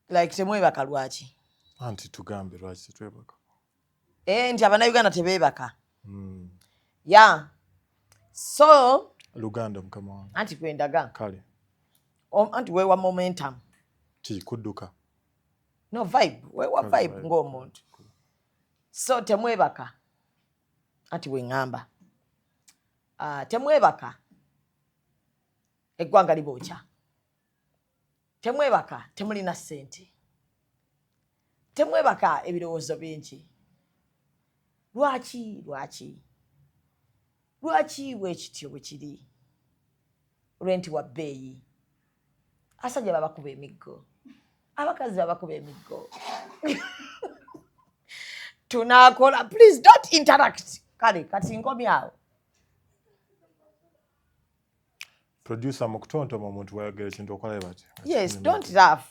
Like temwebaka lwaki? Anti tugambe lwaki tetwebaka. Eh, nti abannayuganda tebeebaka. Ya, so Luganda, mukama wange. Anti kwendaga. Kale. Anti weewa momentum. Ki kudduka? No vibe, weewa Kale, vibe vibe. Ng'omuntu. So temwebaka, anti weŋŋamba, temwebaka, eggwanga libookya. Temwebaka, temulina ssente. Temwebaka, ebirowoozo bingi. Lwaki, lwaki, lwaki bwe kityo bwe kiri? Rent wa bbeeyi, asajja babakuba emiggo, abakazi babakuba emiggo. Tunakola, please don't interact. Kale kati nkomyawo. Producer, mu kutontoma omuntu wayogera ekintu okolayo bati. Yes, don't laugh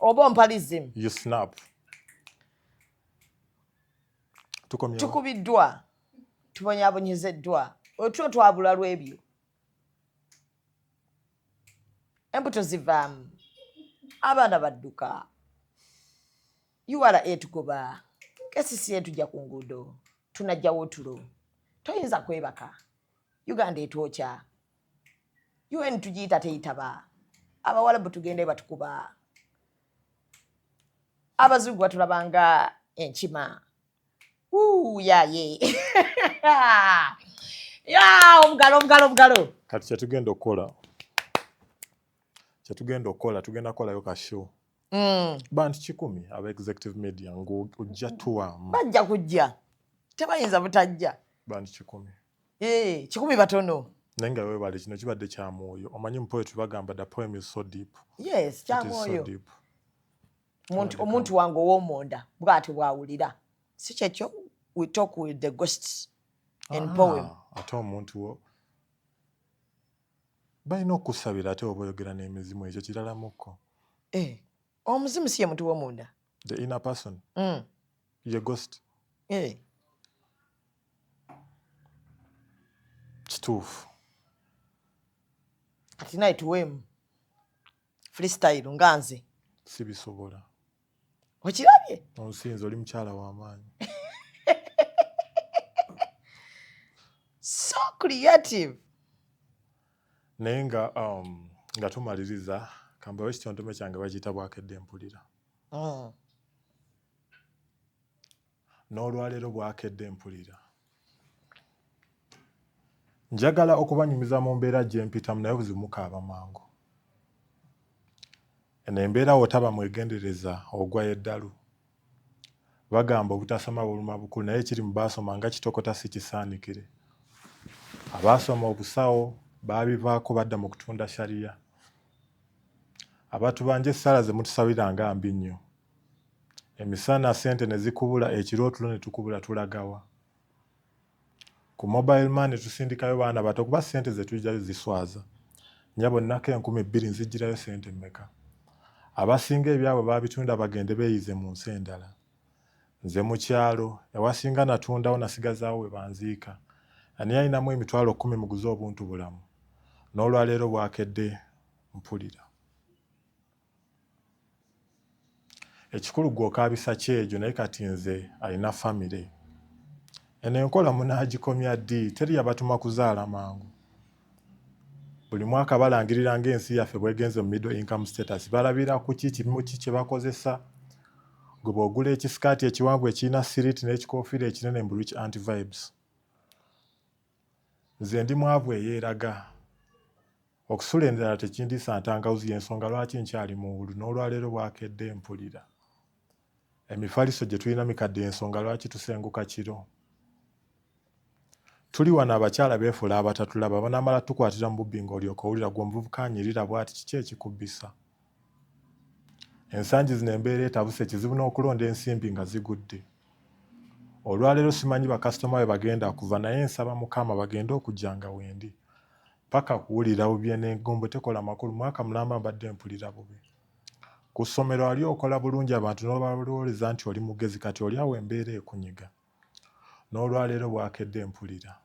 oba ompalism. You snap. Tukomyewo. Tukubiddwa, tubonyaabonyezeddwa, otwo twabula lw'ebyo, embuto zivaamu, abaana badduka, URA etugoba, KCCA tujja ku nguudo, tunajjawo otulo, toyinza kwebaka. Uganda etwokya, UN tugiyita teyitaba, abawalabu tugende batukuba, abazungu batulabanga enkima. Yaye ya, omugalo, omugalo, omugalo. Kati kyetugenda okukola, tugenda kukolayo ka show. Bantu 100 aba Executive Media ng'ojja tuwaamu. Bajja kujja, tebayinza butajja. Bantu 100. Eh, 100 batono. Naye nga weebale, kino kibadde kya mwoyo. Omanyi mu poetry bagamba the poem is so deep. Yes. It is so Kyamwoyo. deep. Omuntu wange ow'omunda bw'atyo bw'awulira, si kyekyo? We talk with the ghosts in poem. Ate omuntu wo balina okusabira, ate oba oyogera n'emizimu, ekyo kiralamukko. Eh, omuzimu si ye muntu w'omunda? The inner person. Ye ghost. Eh. Kituufu. Kati naye tuweemu freestyle nga nze. Sibisobola. Okirabye? Onsinza, oli mukyala w'amaanyi. So creative. Naye nga tumaliriza, kambawe ekitontome kyange bakiyita Bwakedde Mpulira. N'olwaleero bwakedde mpulira. Njagala okubanyumiza mu mbeera gye mpitamu, naye obuzibu mukaaba mangu. Eno embeera w'otaba mwegendereza ogwa eddalu. Bagamba obutasoma buluma bukulu, naye ekiri mu baasoma nga kitokota si kisaanikire. Abaasoma obusawo baabivaako badda mu kutunda shariya. Abatubanja essaala ze mutusabira nga mbi nnyo. Emisana ssente ne zikubula, ekiro otulo ne tukubula, tulagawa? Ku mobile money tusindikayo baana bato kuba ssente ze tujjayo ziswaza. Nnyabo nnako 2000 nzigirayo ssente mmeka? Abasinga ebyabwe baabitunda bagende beeyize mu nsi endala. Nze mu kyalo ewasinga natundawo nasigazaawo we banziika. Ani alinamu 100,000 muguze obuntu bulamu? N'olwaleero bwakedde mpulira. Ekikulu gwe okaabisa kyejo, naye kati nze alina famire. Eno enkola munaagikomya ddi? Teri yabatuma kuzaala mangu. Buli mwaka balangirira ng'ensi yaffe bwegenze mu middle income status. Balabira ku ki? Kimu ki kye bakozesa? Gwe bw'ogula ekisikaati ekiwanvu ekirina siriiti n'ekikoofiira ekinene mbu rich auntie vibes. Nze ndi mwavu eyeeraga. Okusula endala tekindiisa ntangawuzi, y'ensonga lwaki nkyali muwulu. N'olwaleero bwakedde mpulira. Emifaliso gye tulina mikadde, y'ensonga lwaki tusenguka kiro. Tuli wano abakyala beefuula abatatulaba, banaamala tukwatira mu bubbi ng'olyoka owulira. Gwe omuvubuka anyirira bw'ati, kiki ekikubbisa? Ensangi zino embeera etabuse, kizibu n'okulonda ensimbi nga zigudde. Olwaleero simanyi bakasitoma bwe bagenda kuva, naye nsaba Mukama bagende okujja nga wendi. Paka kuwulira bubi, n'engombo tekola makulu, mwaka mulamba mbadde mpulira bubi. Ku ssomero ali okola bulungi, abantu n'obalowoleza nti oli mugezi, kati oli awo embeera ekunyiga. N'olwaleero bwakedde mpulira.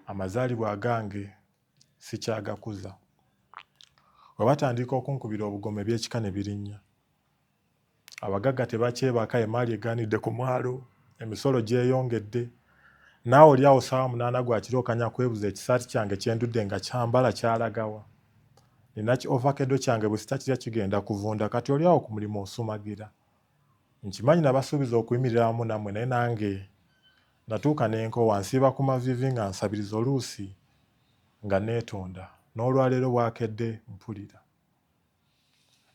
Amazaalibwa agange sikyagakuza. Bwe batandika okunkubira obugoma eby'ekika ne birinnya. Abagagga tebakyebaka, emaali egaanidde ku mwalo, emisolo gyeyongedde. Naawe oli awo ssaawa 8 gwa kiro okanya kwebuza ekisaati kyange kye ndudde nga kyambala kyalagawa. Nina ki ovakedo kyange bwe sitakirya kigenda kuvunda, kati oli awo ku mulimu osumagira. Nkimanyi nabasuubiza okuyimirira wamu nammwe, naye nange natuuka ne nkoowa, nsiiba ku maviivi nga nsabiriza, oluusi nga neetonda. N'olwaleero bwakedde mpulira.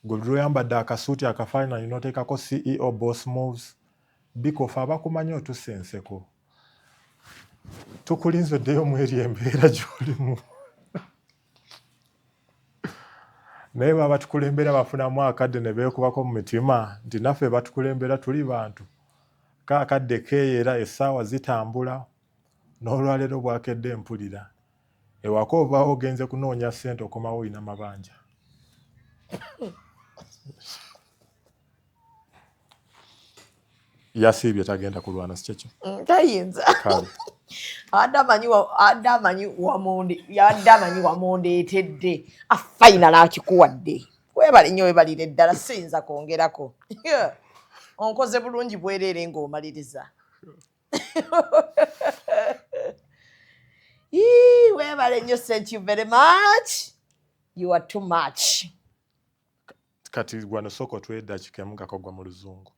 Gwe buli lw'oyambadde akasuuti akafaananyi n'oteekako CEO boss moves, bikofa abakumanyi otussa enseko. Tukulinze oddeyo mu eri embeera gy'olimu. Naye baba batukulembera bafunamu akadde ne beekubako mu mitima nti naffe batukulembera tuli bantu. Kaakadde keeyera, essaawa zitambula. N'olwaleero bwakedde mpulira. Ewaka ovaawo ogenze kunoonya ssente, okomawo olina mabanja. Yasiibye tagenda kulwana, si kyekyo? Tayinza. Kale. Adde amanyi wamunde, yadde amanyi wamundeetedde, afinal akikuwadde. Webale nnyo, webalire ddala, siyinza kwongerako. Onkoze bulungi bwereere ng'omaliriza. Ii, webale nnyo, thank you very much, you are too much. Kati gwano sooka otuwe eddakiika emu nga kogwa mu luzungu.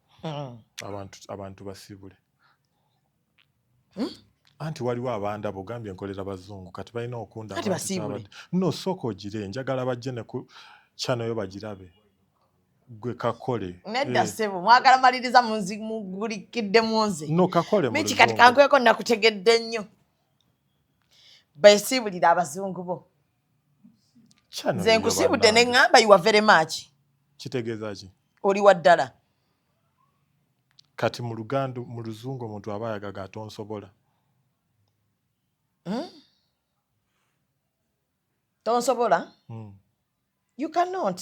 Abantu basibule. Anti waliwo abandaba, ogambye nkolera bazungu, kati balina okundaba. Kati nti basiibule. No, sooka ogire, njagala bajje ne ku channel yo bagirabe. Gwe kakole. Nedda Eh. ssebo, mwagala maliriza mugulikidde mu nze. No, kakole mu Miki kati Luzungu. kankweko nakutegedde nnyo. Besiibulira abazungu bo. Channel Nze yo nkusiibudde ne bannange. ŋŋamba you are very much. Kitegeeza ki? Oli wa ddala. Kati mu Luganda, mu Luzungu omuntu aba ayagaga atonsobola. Tonsobola? You cannot.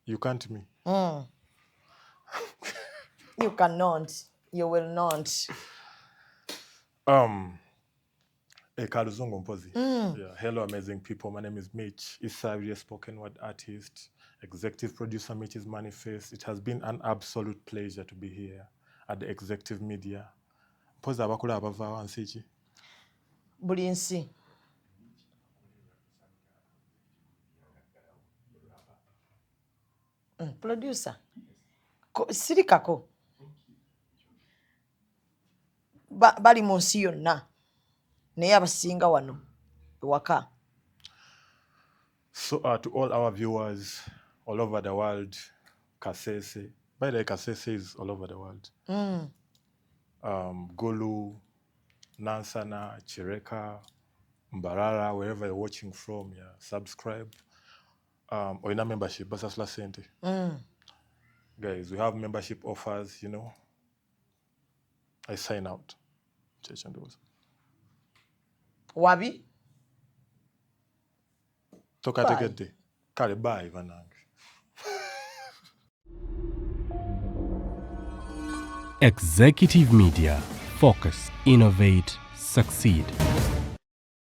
You can't me. You cannot. You will not. Kaluzungu mpozi. Yeah. Hello, amazing people. My name is Mitch Isabirye, spoken word artist, executive producer, Mitch's Manifest. It has been an absolute pleasure to be here at the Executive Media. Mpozi abakula abava wansi ki? Buli nsi. Producer. Sirikako. Bali mu nsi yonna. Naye abasinga wano ewaka. So to all our viewers all over the world, Kasese. By the way, Kasese is all over the world. Gulu, Nansana, Chireka, Mbarara, wherever you're watching from, yeah, subscribe. Oyina membership, basasula sente. Guys, we have membership offers, you know. I sign out. Kyekyo ndowooza. Wabi? Tokategedde. Kale, bye bannange. Executive Media. Focus, innovate, succeed.